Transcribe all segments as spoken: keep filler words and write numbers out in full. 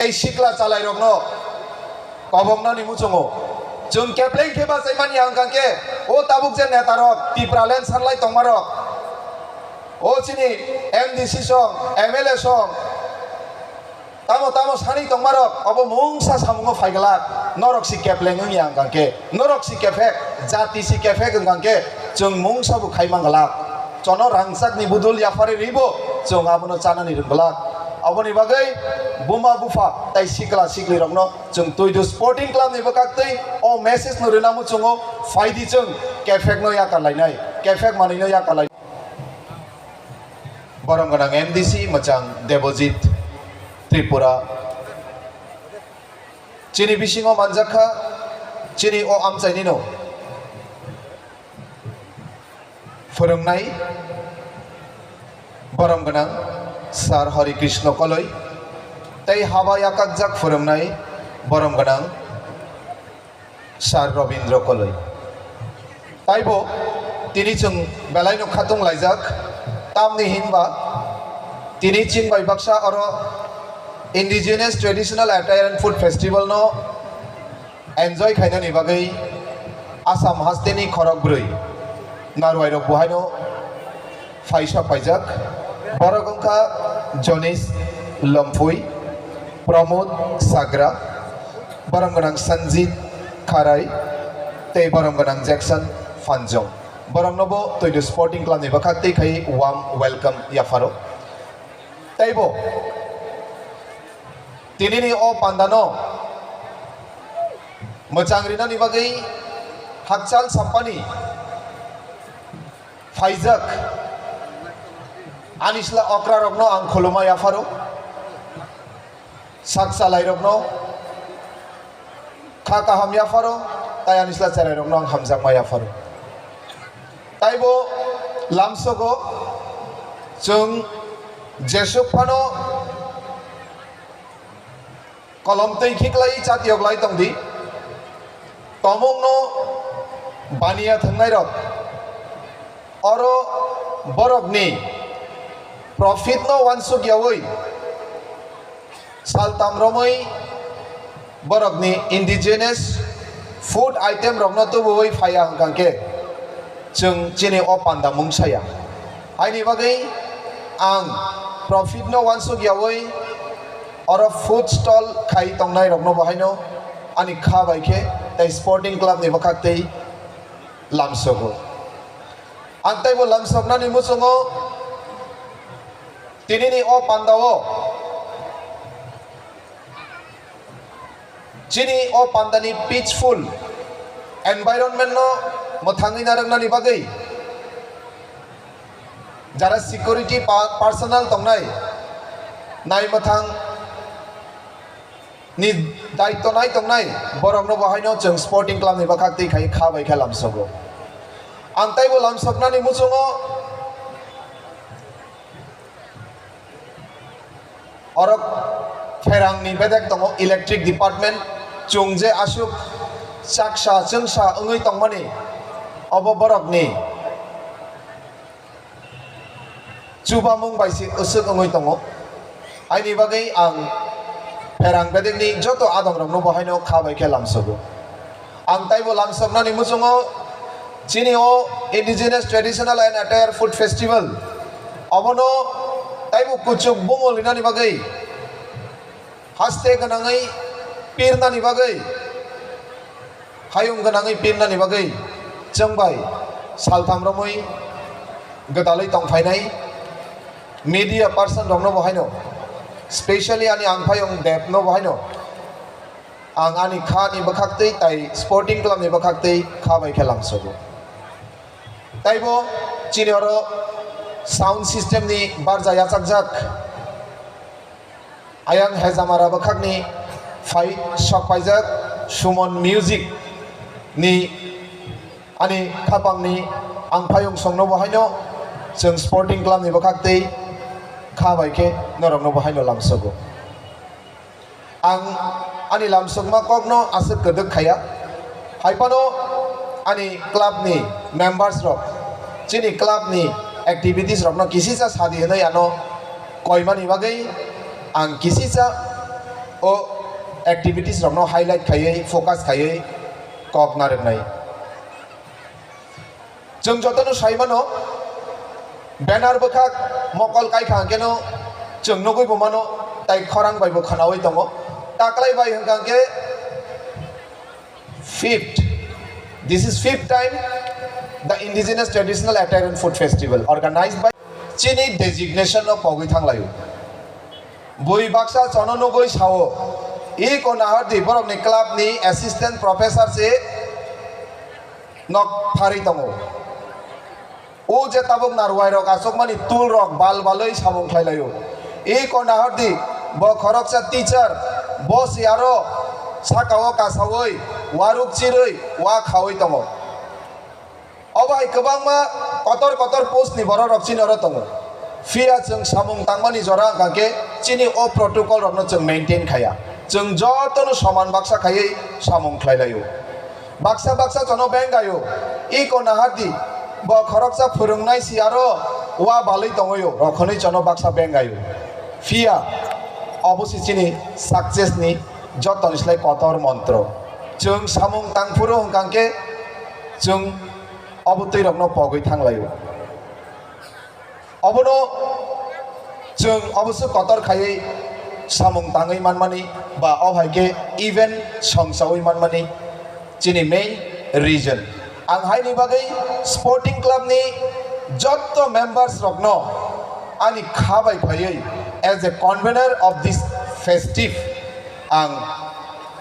Tei sikla chalairokno koboknani muchungo. Chwng kepleng khe bachaimani hwnkha khe o tabuk je netarok Tipraland sanlai tongmarok, o chini M D C song, M L A song, tamo tamo sani tongmarok obo mungsa samungo phaiglak, norok si kepleng wngya hwnkha khe, norok si kephek, jati si kephek wngkha khe chwng mungsa bo khai manglak. Chono rangchakni budul yaphari ribo chwng abono chanani rwngwlak. Aboni bagwi buma bupha tai sikla siklirokno chwng Tuidu Sporting Club ni bwkhaktwi o message no rwna muchungo, phaidi chwng kephek no yakar lainai, kephek manwi no yakar lainai. Borom gwnang M D C mwchang Debojit Tripura. Chini bisingo manjakha, chini o amchaini no phwrwngnai borom gwnang Sir Hari Krishna Koloi, tei haba yakakjak phwrwngnai borom gwnang Sir Robindra Koloi. Taibo tini chwng belaino khatung laijak, tamni hinba tini chwng bai baksa oro Indigenous Traditional Attire and Food Festival no enjoy khainani bagwi Assam hasteni khorok bwrwi narwai rok buhaino phaisa paijak. Borok wngkha Jonis Lompui, Pramod Sagra, borom gwnang Sanjit Kharai tei borom gwnang Jackson Fanjong. Borokno bo Tuidu Sporting Club ni bwkhak twi khai warm welcome yapharo. Teibo tinini o pandano mwchang rinani bagwi hakchal sampani phaijak ani sla okrarokno ang khuluma yapharo, sak chalairokno kha kaham yapharo, tai ani sla cherairokno ang hamjakma yapharo. Taibo lamsogo chwng jesuk phano kolom twi khiklai chatiyok lai tongdi. Tomungno baniya thwngnairok oro borokni profit no wansuk yaui saltam romwi borokni indigenous food item rokno tubuwi phaiya hwnkha khe chwng chini o panda mung saya. Haini bagwi ang profit no wansuk yaui oro food stall khai tongnai rokno bo haino ani kha bai khe tei sporting club ni bwkhak tei lamsogo. Ang teibo lamsoknani muchungo tinini o pandao chini o pandani peaceful environment no mwthangwi narwknani bagwi jara security pa-, personnel tongnai, nai mwthang ni daityo nai tongnai borokno bo haino chwng sporting club ni bwkhak twi khai kha bai khe lamsogo. Ang teibo lamsoknani muchungo orok pherangni bedek tongo electric department, chwng je aswk chaksa chwngsa wngwi tongmani obo borokni chubamung bai se aswk wngwi tongo. Haini bagwi ang pherang bedekni joto adongrokno bo haino kha bai khe lamsogo. Ang taibo lamsoknani muchungo chini o Indigenous Traditional and Attire Food Festival obono taibo kuchuk bumul rinani bagwi, haste gwnangwi pirnani bagwi, hayung gwnangwi pirnani bagwi chwng bai saltham romwi gwdalwi tongphainai media person rokno bo haino, specially ani angphayung Deb no bo haino ang ani kha ni bwkhak twi tai sporting club ni bwkhak twi kha bai khe lamsogo. Taibo chini oro sound system ni barja yachakjak. Ayang Hejamara bwkhakni phai sok paijak Suman Music ni ani khapangni ang phayung songno bo haino chwng sporting club ni bwkhak tei kha bai khe norokno bo haino lamsogo. Ang ani lamsokma kokno aswk kwdwk khaya. Hai phano ani club ni members rok chini club ni activities rokno kisisa sadi hwnwi ano koimani bagwi ang kisisa O activities rokno highlight khaiwi, focus khaiwi kok narwknai. Chwng jotono sai mano, banner bwkhak mokol kai kha hwnkhe no chwng nugwi bo mano, tai khorang bai bo khwnaui tongo. Taklai bai hwnkha hwnkhe fifth, this is fifth time the Indigenous Traditional Attire and Food Festival organized by chini designation no pogwi thanglaio. Bui baksa chono nugwi sao, i ko nahardi borokni club ni assistant professor se nok pharwi tongo. O je tabuk narwai rok achukmani tool rok bal balwi samung khlai laio. I ko nahardi bo khoroksa teacher, bo se aro sakao kasaui waruk chirwi wa khaui tongo. Obo hai kwbangma kotor kotor post ni borok rok chini oro tongo. Phiya chwng samung tangmani jora wngkha khe chini o protocol rokno chwng maintain khaya. Chwng jotono soman baksa khaiwi samung khlai laio. Baksa baksa chono bengaio. Iko nahardi, bo khoroksa phwrwngnai si aro wa balwi tongoio, rokhonwi chono baksa bengaio. Phiya obo si chini success ni jotoni slai kotor montro. Chwng samung tangphuru hwnkha khe chwng obo twi rokno pogwi thanglaio. Obono chwng oboso kotor khaiwi samung tangwi manmani ba o hai khe event songchaui manmani chini main reason. Ang haini bagwi sporting club ni jotto members rokno ani kha bai phaiwi as a convener of this festive ang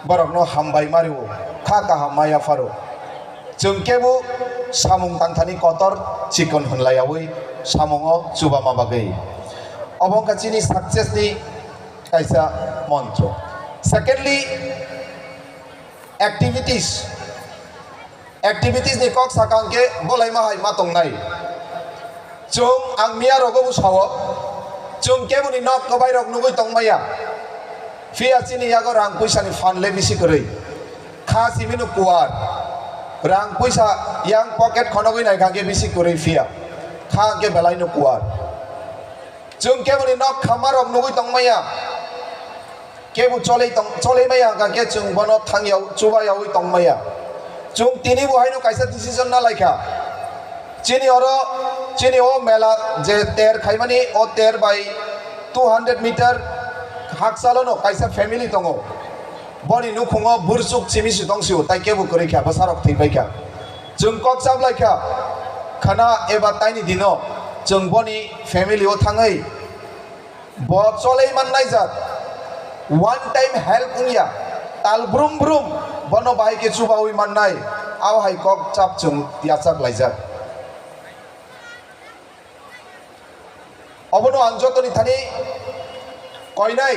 borokno hambai mario, kha kaham maya pharo. Chwng kebo samung tangthani kotor chikon hwnlayaui samungo chubama bagwi. Obo wngkha chini success ni kaisa montro. Secondly, activities. Activities ni kok sakha hwnkhe bolaima hai ma tongnai. Chwng ang miya rogo bo sao, chwng keboni nok kwbai rok nugwi tongmaya. Phiya chini yago rang puisa ni phan le bisi kwrwi. Kha simi no kuar. Rang puisa yang pocket khonogwi nai kha khe bisi kwrwi phiya. Kha hwnkhe belai no kuar. Chwng keboni nok khamma rok nugwi tongmaya. Kebo cholei tong, cholei maya hwnkha khe chwng bono thangya, chubayaui tongmaya. Chwng tini bo haino kaisa decision na laikha. Chini oro, chini o mela je ter khaimani, o ter bai two hundred meter hakchalono kaisa family tongo. Boni nukhungo bursuk chimisi tongsio, tai kebo kwrwi kha, bwsarok thwi paikha. Chwng kok chaplaikha, khana eba taini dino chwng boni family o thangwi bo cholei mannai jat, one time help wngya, tal brum brum bono bahai khe chubaui mannai, abo hai kok chap chwng yachak laijak. Obono ang jotoni thani koinai.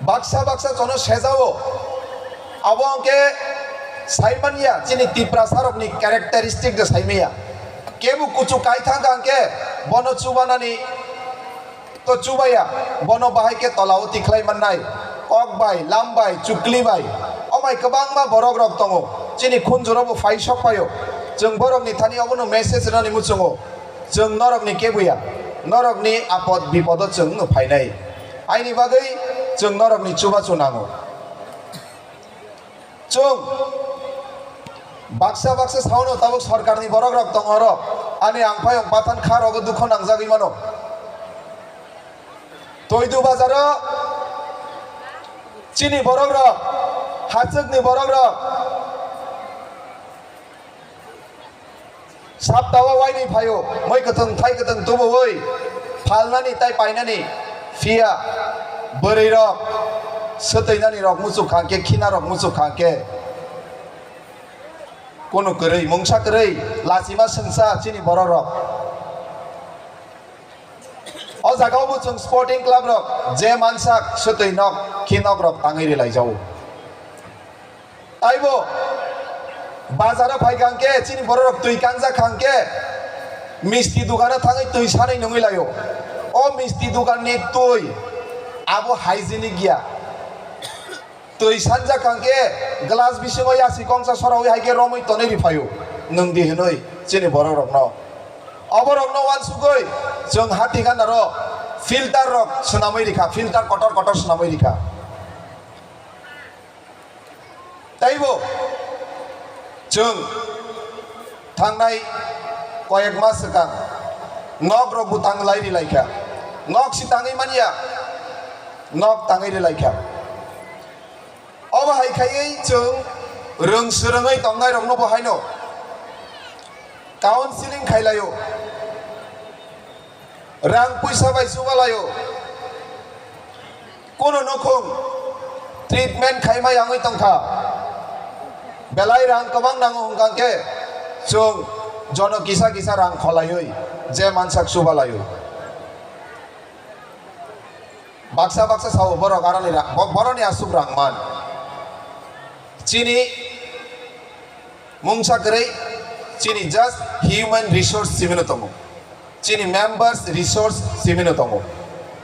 Baksa baksa chono sejao. Abo hwnkhe saimanya chini Tiprasa rokni characteristic de saimanya. Kebo kuchuk kai thangkha hwnkhe bono chubanani to chubaya, bono bahai khe tolao tikhlai mannai. Kok bai, lam bai, chukli bai. Omai kwbangma borok rok tongo. Chini khunjuro bo phai sok phaio. Chwng borokni thani obono message rwni muchungo. Chwng norokni kebuya, norokni apod bipodo chwng no phainai. Aini bagwi chwng norokni chubachu nango. Chwng baksa baksa saono tabuk sorkarni borok rok tongo oro. Ani angphayok bathan kha rogo dukho nangjagwi mano. Toidu bazaro chini borok rok, hachwkni borok rok, Saptao waini phaio, moi kwthwng thai kwthwng tubuwi phalnani tai painani phiya bwrwi rok, swtwinani rok muchuk kha khe, khina rok muchuk kha khe, kunu kwrwi, mungsa kwrwi, lachima swngsa chini borok rok. O jaga o bo chwng sporting club rok je mansak swtwi nok, khinok rok tangwi rilai jago. Taibo bazar o phai kha hwnkhe chini borok rok twi kanjak kha hwnkhe misti dukano thangwi twi sanwi nungwi laio. O misti dukan ni twi abo hygienic ya. Twi sanjak kha hwnkhe glass bisingo yasi kongsa sorawi hai khe romwi tonwi ri phaio nwng di hwnwi chini borok rokno. Oborokno uansugwi chwng hati gana rok Filter rok swnamwi rikha, filter kotor kotor swnamwi rikha. Taibo chwng thangnai koyek mas swkang nok rok bwtang lai ri laikha, nok si tangwi manya, nok tangwi ri laikha. Obo hai khaiwi chwng rwng swrwngwi tongnai rokno bo haino counseling khai laio, rang puisa bai chuba laio. Kuno nukhung treatment khaima yangwi tongkha, belai rang kwbang nango hwnkha khe chwng jono kisa kisa rang kholaiwi je mansak chuba laio. Baksa baksa sao borok aroni ra-, bo-, boroni aswk rang man. Chini mungsa kwrwi, chini just human resource simino tongo. Chini members resource simino tongo.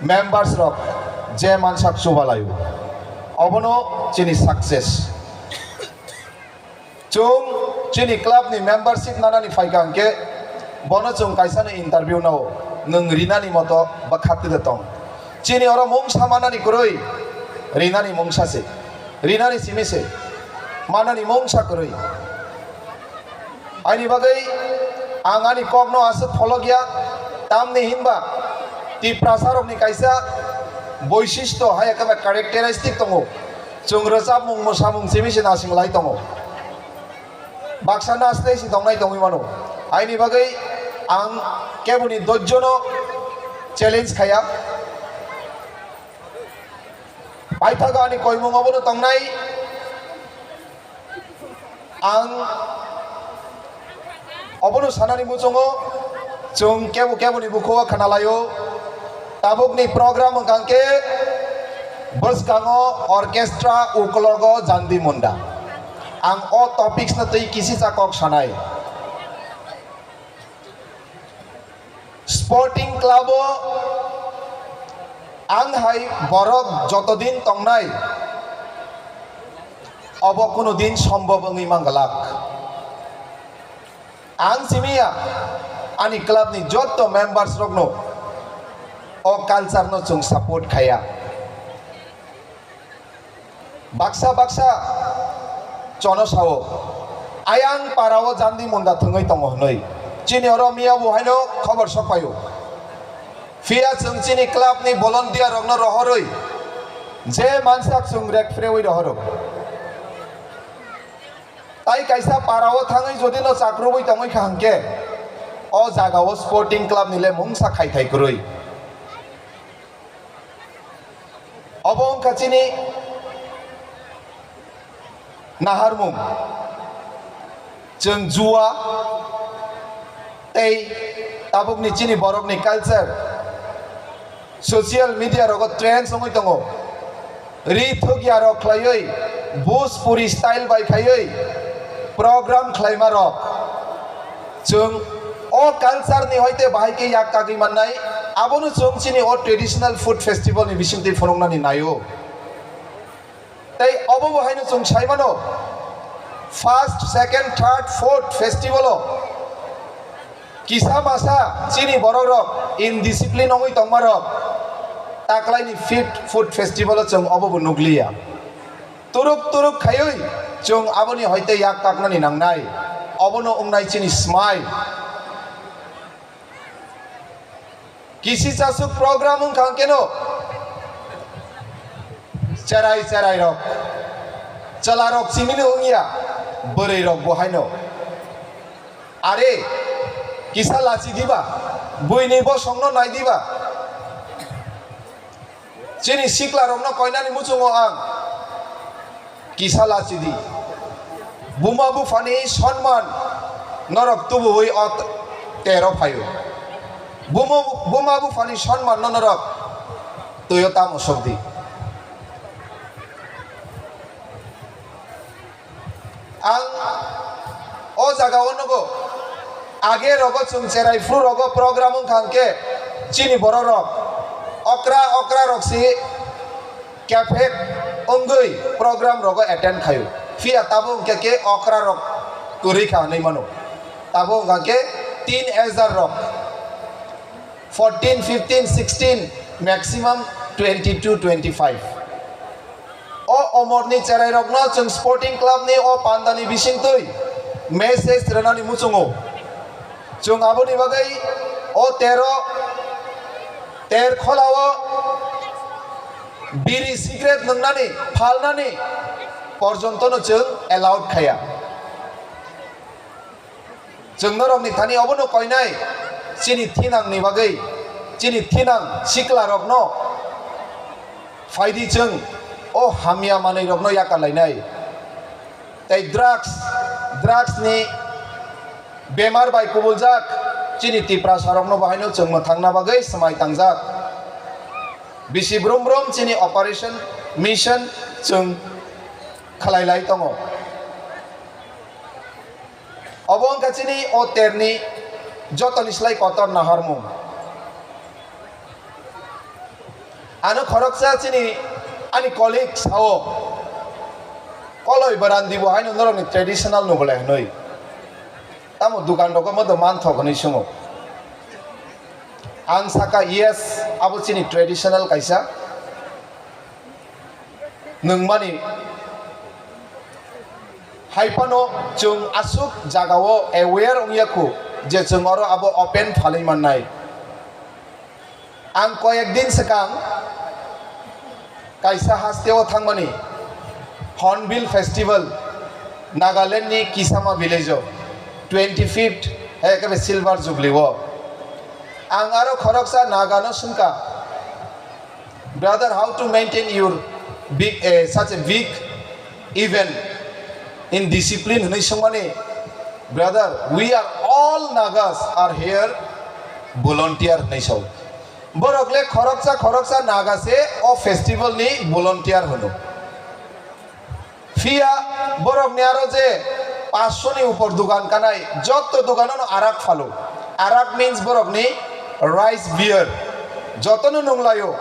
Members rok je mansak chuba laio. Obono chini success. Chwng chini club ni membership nanani phaikha hwnkhe bono chwng kaisa ni interview nao, nwng rinani moto bwkha twi tong. Chini oro mungsa manani kwrwi, rinani mungsa se, rinani simi se, manani mungsa kwrwi. Aini bagwi ang ani kokno aswk pholok ya, tamni hinba Tiprasa rokni kaisa boisishto hai ekhe characteristic tongo. Chwng rwchapmung, mwsamung simi se nasing lai tongo. Baksa nasle si tongnai tongwi mano. Aini bagwi ang keboni dojjono challenge khaya. Paithago ani koimung obono tongnai. Ang obono sanani muchungo chwng kebo keboni bukhugo khwnalaio. Tabukni program wngkha khe bwskango orchestra, uklogo jandi munda. Ang o topics no twi kisisa kok sanai. Sporting club o ang hai borok joto din tongnai, obo kuno din sombhob wngwi manglak. Ang simiya ani club ni jotto members rokno o culture no chwng support khaya. Baksa baksa chono sao, ayang para o jandi munda thwngwi tongo hwnwi. Chini oro miya bo haino khobor sok paio. Phiya chwng chini club ni volunteer rokno rohorwi je mansak chwng rek phrewi rohoro. Tai kaisa para o thangwi jodi no chakrubwi tongwi kha hwnkhe, o jaga o sporting club ni le mungsa khai thai kwrwi. Obo wngkha chini naharmung. Chwng juwa tei tabukni chini borokni culture social media rogo trends wngwi tongo. Ri thukya rok khlaiwi, bhojpuri style bai khaiwi program khlaima rok. Chwng o culture ni hoite bahai khe yak kagwi mannai, abono chwng chini o traditional food festival ni bisingtwi phunuknani naio. Tei obo bo haino chwng sai mano, first, second, third, fourth festival o kisa masa chini borok rok indiscipline wngwi tongma rok taklaini fifth food festival o chwng obo bo nukliya. Turuk turuk khaiwi chwng aboni hoite yak kaknani nangnai. Obono wngnai chini smai. Kisi chasuk program wngkha hwnkhe no cherai cherai rok, chwla rok chimino wngya, bwrwi rok bo haino. Are, kisa lachi diba, buini bosongno nai diba. Chini sikla rokno koinani muchungo ang kisa lachi di. Buma buphani sonman norok tubuwi o tero phaio. Buma, buma buphani sonman no norok twiyo tamo sok di. Ang o jaga o nugo, age rogo chwng cherai phuru rogo program wngkha hwnkhe chini borok rok okra okra rok si kephek wngwi program rogo attend khaio. Phiya tabuk hwnkhe khe okra rok kwrwi kha hwnwi mano. Tabuk hwnkha khe teen ager rok, fourteen, fifteen, sixteen, Maximum twenty to twenty five. O omorni cherairokno chwng sporting clubni o pandani bisingtwi message rwnani muchungo. Chwng aboni bagwi o tero ter kholao biri cigarette nwngnani phalnani porjontono chwng allowed khaya. Chwng norokni thani obono koinai, chini thinangni bagwi, chini thinang siklarokno phaidi chwng o hamya manwirokno yakar lainai. Tei drugs, drugsni bemar bai kubuljak chini Tiprasarokno bahaino chwng mwthangna bagwi swmai tangjak. Bisi brum brum chini operation, mission chwng khlai lai tongo. Obo wngkha chini o terni jotoni slai kotor naharmung. Ano khoroksa chini ani colleague sao, "Koloi barandi bo haino norokni traditional nugulai," hinwi. Tamo dukan rogo modo manthok hinwi sungo. Ang saka, "Yes, abo chini traditional kaisa." Nwngmani hai phano chwng aswk jagao aware wngya khu je chwng oro abo open phalwi mannai. Ang koyek din swkang kaisa hasteo thangmani, Hornbill Festival, Nagaland ni Kisama village o twenty fifth hai khe silver jubilee o. Ang aro khoroksa Naga no swngkha, "Brother, how to maintain your big, eh, such a big event in discipline?" hinwi swngmani, "Brother, we are all Nagas are here volunteer," hinwi sao. Borok le khoroksa khoroksa Naga se o festival ni volunteer hwno. Phiya borokni aro je paanch sho ni upor dugan kanai, jotto dugano no arak phalo. Arak means borokni rice beer. Jotono nunglaio.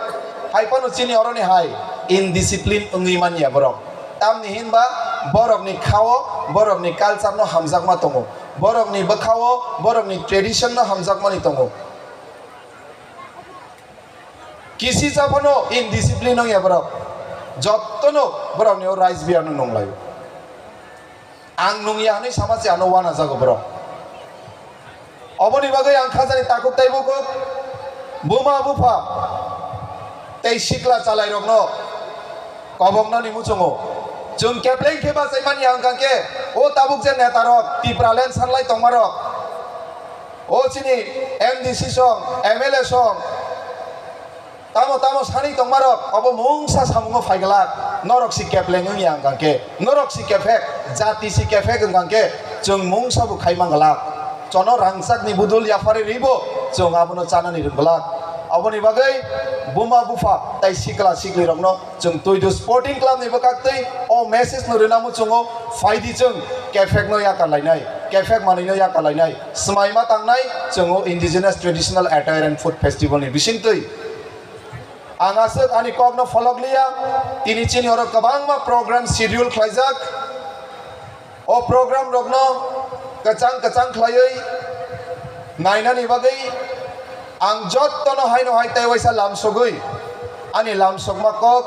Hai phano chini oroni hai indiscipline wngwi manya borok. Tamni hinba borokni khao, borokni culture no hamjakma tongo. Borokni bwkhao, borokni tradition no hamjakmani tongo. Kisi sa phano indiscipline wngya borok. Jottono borokni o rice beer no nunglaio. Ang nungya hinwi sama se ano wanajago borok. Oboni bagwi ang khajani takhuk tei bukhuk, buma bupha tei sikla chalairokno koboknani muchungo. Chwng kepleng khe bachaimani ang kangkhe o tabuk je netarok Tipraland sanlai tongmarok, o chini M D C song, M L A song, tamo tamo sani tongmarok, obo mungsa samungo phai glak. Norok si kepleng wngya hwnkha khe, norok si kephek, jati si kephek wngkha khe, chwng mungsa bo khai man glak. Chono rangchakni budul yaphari ribo, chwng abono chanani rwng glak. Aboni bagwi buma bupha tai sikla siklirokno chwng Tuidu Sporting Club ni bwkhaktwi o message no rwna muchungo, phaidi chwng kephek no yakar lainai, kephek manwi no yakar lainai, swmai ma tangnai chwng o Indigenous Traditional Attire and Food Festival ni bisingtwi. Ang aswk ani kokno pholok liya, tini chini oro kwbangma program schedule khlaijak. O program rokno kwchang kwchang khlaiwi nainani bagwi ang jottono haino hai tei waisa lamsogwi ani lamsokma kok